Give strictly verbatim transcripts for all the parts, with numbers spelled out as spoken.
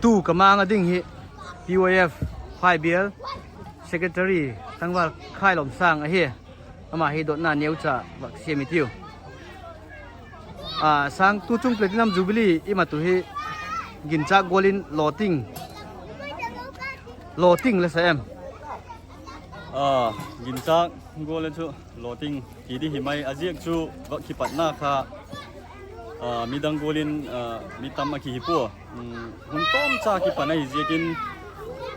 Tu ka mang a ding hi P Y F Phaibial secretary Tangval Khailawmsâng ahi. Ama hi dotna neucha vak siam i tiu. A, sâng, tu chung Platinum Jubilee i mat uh hi ginchâk gual in lawting, lawting la sa em? A, ginchâk gual a chu lawting ti di hi mai a, ziak chu vak kipatna kha, a, midang gual in, a, mi tam a kihi pua. Hun tawmcha kipan ahi ziakin,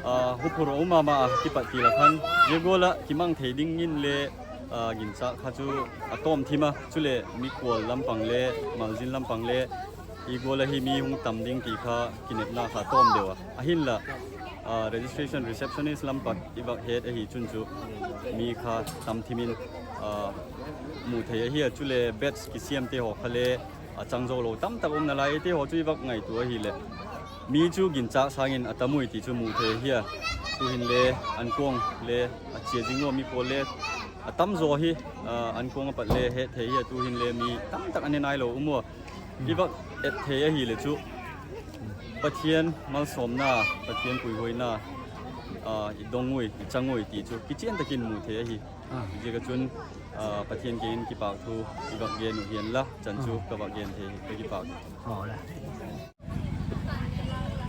a, huphur a um ma ma a kipat ti la khan zia gual ah kimang thei dingin le, a, ginchâk kha chu a tawm thim a, chuleh mikhual lam pang le, malzin lam pang le, i gual ahi mi hung tam ding ti kha kinepna kha tawm deu a. Ahinla, a, registration receptionist lam pat i vak het ahi chun chu mi kha tam thim in, a, mu thei ahi a, chuleh batch kisiamte haw kha le a chang zo lo tamtak um nalai, eite haw chu i vak ngaitua ahileh mi chu ginchâk sâng in a tam ui ti chu mu thei ahi a. Tuhin le ankuang le a chia zing ua, mi pawl le a tam zaw hi, a, ankuang a pat le het thei ahi a, tuhin le mi tamtak a ne nailo um ua. I vak et thei ahileh chu Pathian malsawmna, Pathian puihuaina, a, i dong ui, i chang ui ti chu kichian tak in mu thei ahi. Ziak a chun, a, Pathian kiang in kipâk thu i vak gen uh hi'n la, chan chu ka vak gen thei hi, ka kipâk.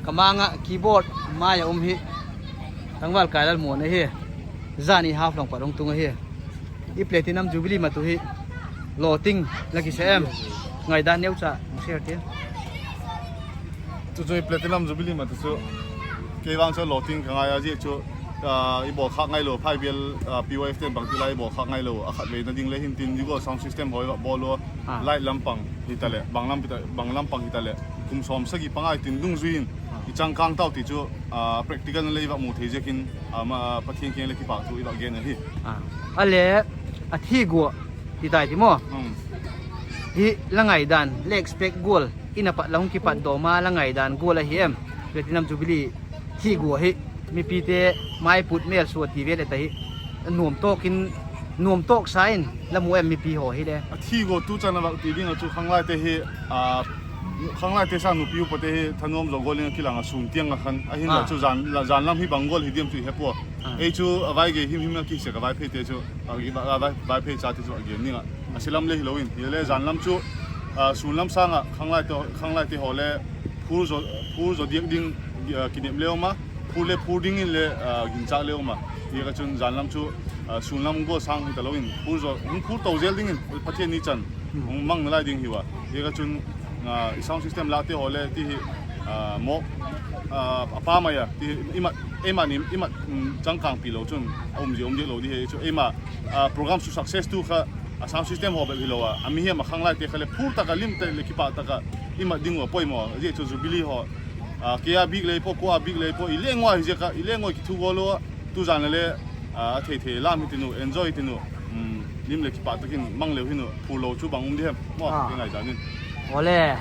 Ka mang ah keyboard mai a um hi Tangval Kailalmuan ahi. Zani Haflong pat hung tung ahi. I Platinum Jubilee mat uh hi lawting la kisa em? Ngaidan neucha share ti. Chu chu i Platinum Jubilee mat uh chu kei vang chu lawting ka ngai a, zia chu, a, i bawlkhâk ngailo, Phaibial, a, P Y F te'n bangti lai i bawlkhâk ngailo a, khatveina ding le hin tin di gual sound system haw i va bawl ua, light lam pang hitaleh, bang lam pang hitaleh kum sawmsagi panga i tin dungzui in i changkâng tau ti chu, a, practical in le i va mu thei ziakin, a, Pathian kiang le kipâk thu i va gen ahi. A le, a thi gua ti tai ti maw? Hi la ngaidan le expect gual in a pat la hung kipatdaw ma la ngaidan gual ahi em? Platinum Jubilee thi gua hi mipite mai put mêl sua ti vel et ahi, nuam tawk in, nuam tawk sa in la mu em mipi haw hile? A thi gua tu chan a vak ti ding ah chu khanglaite hi, a, khanglaite sâng nupi upate hi thanuam zaw gual in a kilang a, sûn tiang a khan. Ahinla chu jan lam hi bang gual hi diam chu he pua. Ei chu a vai gei him him a kisa ka Vaipheite chu, a, Vaiphei chate chu a gen ding ah a si lam le hilo in hile, jan lam chu, a, sûn lam sâng ah khanglaite haw le phur zaw diak ding, a, kinep le um a, phur le phur dingin le, a, ginchâk le um a. Ziak a chun jan lam chu, a, sûn lam gual sâng hitalo in phur zaw hung phur to zel dingin Pathian ni chan hung mang nalai ding hiu a. Ziak a chun, a, i sound system lâkte haw le ti hi, a, mawk, a, a pa mai a ti hi, i mat, i mat changkângpi lo chun a um zia um diak lo di hi chu eima, a, program chu success tu kha a sound system haw bep hilo a, a mihiam a khanglaite kha le phur tak a lim tak leh kipâk tak ah i mat ding ua poimaw. Zia chu Jubilee haw, a, kei a bik lei pua, kua a bik lei pua, i leng ua hi ziak a, i leng ua kithu gual ua, tu jan le le, a, thei thei lam hi tin u, enjoy hi tin u, lim leh kipâk tak in mang leu hin u, phur lo chu bang um di hem maw, i ngaidan in. Awle,